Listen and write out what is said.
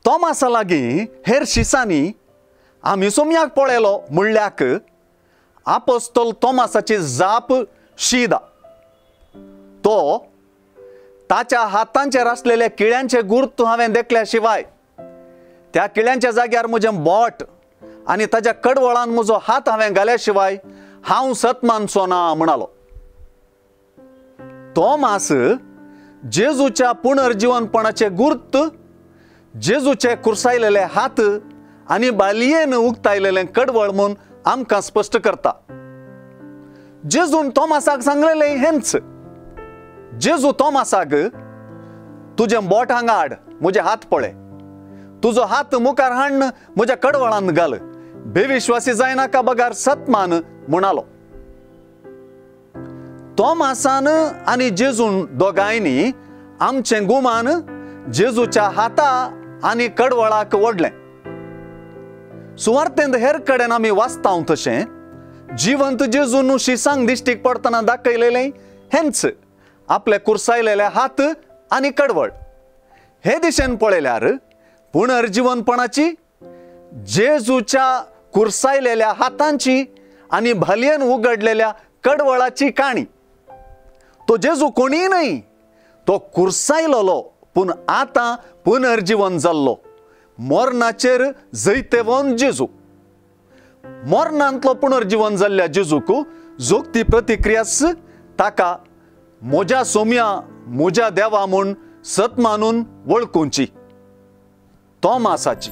तोमासा लागीं हेर शिसांनी आमी सोमयाक पळयलो म्हणल्याक आपोस्तोल तोमासाची जाप शीदा. तो ताच्या हातांचेर आसलेल्या किळ्यांचे गुर्त हांवें देखल्या शिवाय त्या किळ्यांच्या जाग्यार म्हजें बोट आनी ताच्या कडवळान म्हजो हात हांवें घाल्या शिवाय हांव सत मानचो ना म्हणालो. तोमास जेजूच्या पुनर्जिवनपणाचे गुर्त, जेजूचे कुर्सायलेले हात आनी बालयेन उक्तायलेलें कडवळ म्हूण आमकां स्पश्ट करता. जेजून तोमासाक सांगलेलें हेंच. जेजू तोमासाक तुजें बोट हांगा हाड, म्हजे हात पळय, तुजो हात मुखार हाडून म्हज्या कडवळान घाल, बेविश्वासी जायनाका बगार सतमान म्हणालो. तोमासान आनी जेजून दोगांयनी आमचें गुमान जेजूच्या हाता आनी कडवळाक ओडलें. सुवार्तेंत हेर कडेन आमी वाचता तशें जिवंत जेजून शिसांक दिश्टीक पडटना दाखयलेलें हेंच आपले कुर्सायलेले हात आनी कडवळ. हे दिशेन पळयल्यार पुनर्जिवनपणाची, जेजूच्या कुर्सायलेल्या हातांची आनी भालयेन उगडलेल्या कडवळाची काणी. तो जेजू कोणीय न्हय, तो कुर्सायलोलो पूण आतां पुनर्जिवन जाल्लो मरणाचेर जैतेवन जेजू. मरणांतलो पुनर्जिवन जाल्ल्या जेजूक जोगती प्रतिक्रियाच ताका म्हज्या सोम्या म्हज्या देवा म्हूण सत मानून वळखुची तोमासाची.